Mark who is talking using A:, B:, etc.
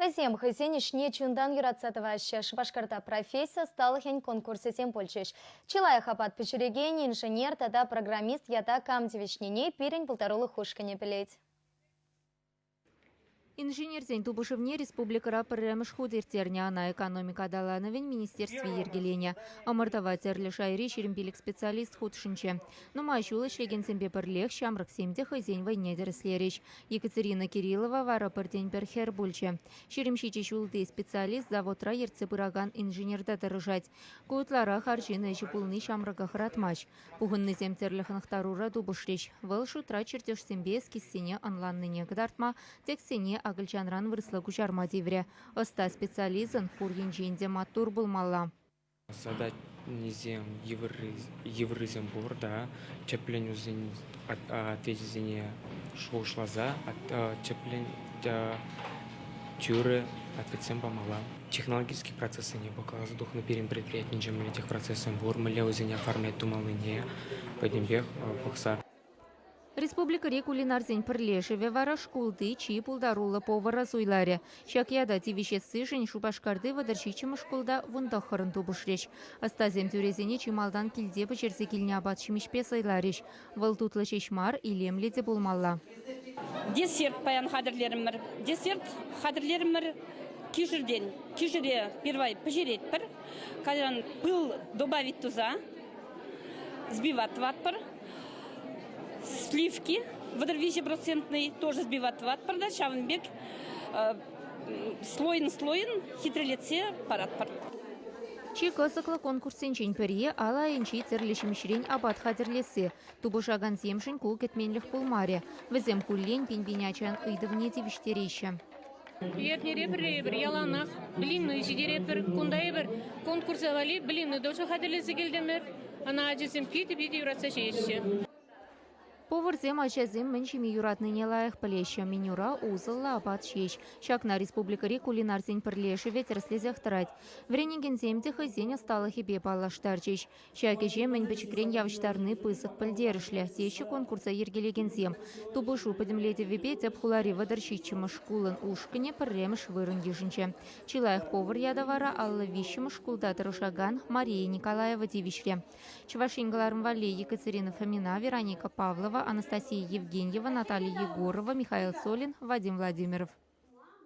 A: Вӗсем хӑйсен ӗҫне чунтан юратса тӑваҫҫӗ. Шупашкарта професси ӑсталӑхӗн конкурсӗсем пулчӗҫ. Чи лайӑх апат пӗҫерекен, инженер тата программист ята кам тивӗҫнине пирӗн пултарулӑх ушкӑнӗ пӗлет.
B: Инженерсен тупӑшӑвне республикӑра пӗрремӗш хут ирттернӗ. Ӑна Экономика аталанӑвӗн министерстви йӗркеленӗ. Ӑмӑртӑва тӗрлӗ шайри 25 специалист хутшӑнчӗ. Нумай ҫул ӗҫлекенсемпе пӗрлех ҫамрӑксем те хӑйсен вӑйне тӗрӗслерӗҫ. Екатерина Кириллова вара пӗртен-пӗр хӗр пулчӗ. 27 ҫулти специалист заводра ертсе пыракан инженерта тӑрӑшать. Ку ытларах арҫын ӗҫӗ пулни ҫамрӑка хӑратмасть. Пухӑннисем тӗрлӗ хӑнӑхтарура тупӑшрӗҫ. Вӑл шутра чертежсемпе эскизсене ӑнланнине кӑтартма, текстсене акӑлчанран вырӑсла куҫарма тиврӗ. Ӑста специалистӑн пур енчен те маттур пулмалла.
C: Заданисем йывӑррисем пур та, тӗплӗн вӗсен отвечӗсене шухӑшласа тӗплӗн тӳрӗ ответсем памалла. Технологический процессене пӑхса тухнӑ пирӗн предприятинче мӗнле техпроцессем пур, мӗнле вӗсене оформлять тумаллине пӗтӗмпех пӑхса.
B: Республикӑри кулинарсен пӗрлешӗвӗ вара шкулти чи пултаруллӑ повара суйларӗ. Ҫак ята тивӗҫессишӗн Шупашкарти 37-мӗш шкулта 19-ӑн тупӑшрӗҫ. Ӑстасем тӳресене чи малтан килте пӗҫерсе килнӗ апат-ҫимӗҫпе сӑйларӗҫ. Вӑл тутлӑ ҫеҫ мар, илемлӗ те пулмалла.
D: Десерт паян хатӗрлерӗмӗр. Десерт хатӗрлерӗмӗр кишӗртен. Кишӗре первай пӗҫеретпӗр. Кайран пыл добавить туса сбивать тӑватпӑр. Сливки 35-процентный тоже сбивать тӑватпӑр та ҫавӑн пек слойын-слойын хитрелетсе паратпӑр.
B: Чи кӑсӑклӑ конкурссенчен пӗри ал айӗнчи тӗрлӗ ҫимӗҫрен апат хатӗрлесси. Тупӑшакансемшӗн ку кӗтменлӗх пулмарӗ. Вӗсем куллен пин-пин ачан ыйтӑвне тивӗҫтереҫҫӗ.
E: Эрнере пӗрре эпир яланах блины ҫитеретпӗр. Кунта эпир конкурса валли блины тоже хатӗрлесе килтӗмӗр. Ӑна ачасем питӗ-питӗ юратса ҫиеҫҫӗ.
B: Поварсем ачасем мӗн ҫиме юратнине лайӑх пӗлеҫҫӗ. Менюра усӑллӑ апат ҫеҫ. Ҫакна республикӑри кулинарсен пӗрлешӗвӗ тӗрӗслесех тӑрать. Вӗренекенсем те хӑйсен ӑсталӑхӗпе паллаштарчӗҫ. Ҫак ӗҫе мӗн пӗчӗкрен явӑҫтарни пысӑк пӗлтерӗшлӗ, теҫҫӗ конкурса йӗркелекенсем. Тупӑшу пӗтӗмлетӗвӗпе тӗп хулари 37-мӗш шкулӑн ушкӑнӗ пӗрремӗш вырӑн йышӑнчӗ. Чи лайӑх повар ята вара 53-мӗш шкулта тӑрӑшакан Мария Николаева тивӗҫрӗ. Чӑваш Ен кӑларӑм валли Екатерина Фомина, Вероника Павлова, Анастасия Евгеньева, Наталья Егорова, Михаил Солин, Вадим Владимиров.